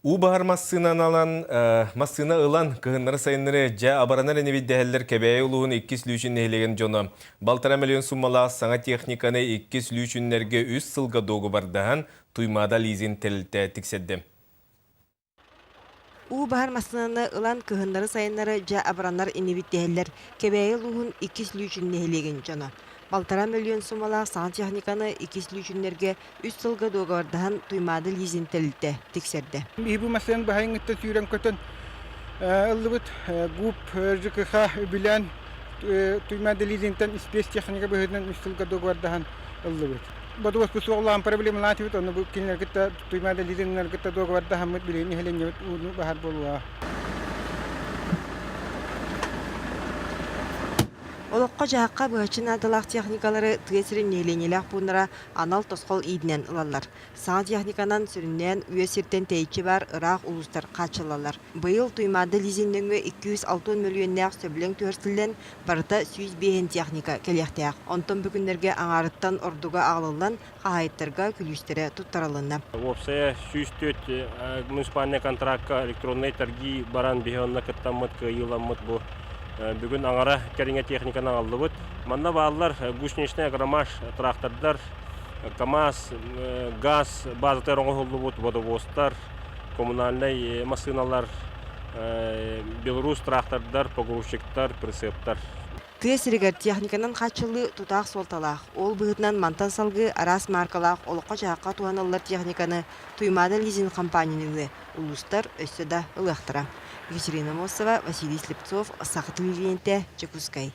Уу баһар массыынаны ылан, массыына ылан, кыһыннары-сайыннары дьэ абаранар инибит дэһэллэр Кэбээйи улууһун иккис Лүүчүн нэһилиэгин дьоно. Балтараа миллион суммалаах саҥа техниканы иккис Лүүчүннэргэ үс сылга дуогубардаһан, Туймаада лизинг тэрилтэ тиксэрдэ. Уу баһар массыынаны ылан кыһыннары-сайыннары дьэ абыранар инибит дэһэллэр Кэбээйи улууһун иккис Лүүчүн нэһилиэгин дьоно. Балтараа мөлүйүөн суммалаах саҥа техниканы иккис Лүүчүннэргэ үс сылга дуогабардаһан Туймаада лизинг тэрилтэ тиксэрдэ. Биһи бу массыынан баһайыҥҥыттан сүүрэн-көтөн ыллыбыт. ГУП ЖКХ үбүлээн Туймаада лизингтэн спецтехника быһыытынан үс сылга дуогабардаһан ыллыбыт. Бодуоспут суоҕулаан проблемалаах этибит, ону бу кинилэр кытта Туймаада лизингнэр кытта дуогабардаһаммыт билигин нэһилиэнньэбит ууну баһар буолуоҕа. Олоххо-дьаһахха быһаччы наадалаах техникалары тыа сирин нэһилиэнньэлээх пууннара анал тосхол иитинэн ылаллар. Саҥа техниканан сүрүннээн үө сиртэн тэйиччи баар ыраах улуустар хааччыллаллар. Быйыл Туймаада лизин нөҥүө 260 мөлүйүөннээх сөбүлэҥ түһэрсиллэн, барыта 105 техника кэлиэхтээх. Онтон бу күннэргэ аҥаарыттан ордуга аҕалыллан, хаһаайыттарга күлүүстэрэ туттарылынна. Уопсайа 104 муниципальнай контракка электроннай торги баран биһи онно кыттаммыт, кыайыыламмыт бу бүгүн аҥара кэриҥэ техниканы аҕаллыбыт. Манна бааллар гусеничный агромаш трактордар, КАМАЗ, газ базатыгар оҥоһуллубут водовозтар, коммунальнай массыыналар, Беларусь трактордар, погрузчиктар, прицептар. Тыа сиригэр техниканан хааччыллыы тутаах суолталаах. Ол быһыытынан мантан салгыы араас мааркалаах олоххо-дьаһахха туһаныллар техниканы Туймаада лизинг компания нөҥүө улуустар өссө да ылыахтара. Екатерина Мосова, Василий Слепцов, Саха телевидениетэ, Дьокуускай.